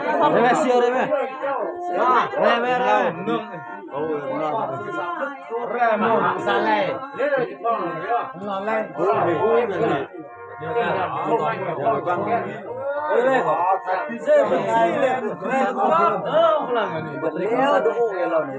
ໄດ້ໄໝ? ເຊື່ອໄດ້ໄໝ? ໄດ້ໄໝ? ໄດ້ໄໝ? ໂອ້ຍ ສາໄລ ນອນໄລ ເອີ ເຊີນບັນຊີເລີຍ ເອີ ເບິດແລ້ວ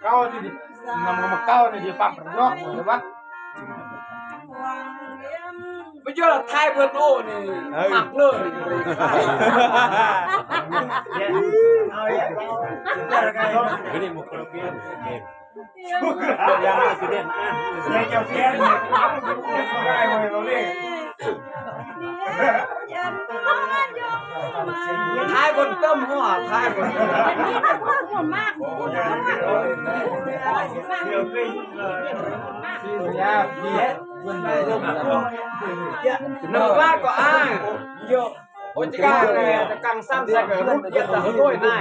ເກົ້ານີ້ ນຳມາເກົ້ານີ້ ປັບເນາະ ເຫັນບໍ່? ໄປເຈີລະໄທເບິດໂອນີ້ ເອີ ມັກເລີຍ ເອົາອີກ ເອົາອີກ ທ້າຍຄົນເຕີມຫົວ ທ້າຍຄົນເຕີມຫົວ ນຳວ່າກໍອ້າຍ ໂອຈະກາແລະກັງຊັ້ນໃສ່ກະຮຸດເຢັດຕາໂຕຍນາຍ.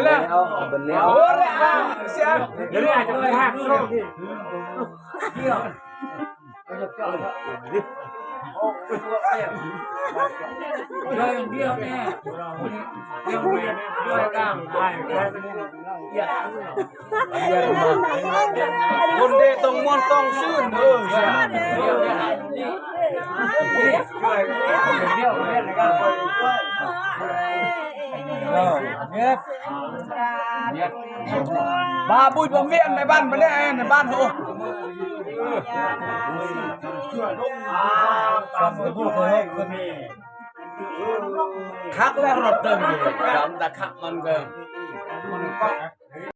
ດແລ້ວ ເບິດແລ້ວ ໂອ້ຍ ເສຍ ດຽວນີ້ອາດຈະໄປຫາໂຊກອີກ ດຽວນີ້ ດຽວນີ້ ດຽວນີ້ ດຽວນີ້ ຄົນເດຕ້ອງມ່ວນຕ້ອງຊື່ນເດີ ບາບຸຍບໍ່ວຽນໃນບ້ານບໍ່ໄດ້ໃນບ້ານໂຫ ຄັກແລ້ວລົດເຕີມດຳຕາຄັກມັນເດີ ມັນກໍ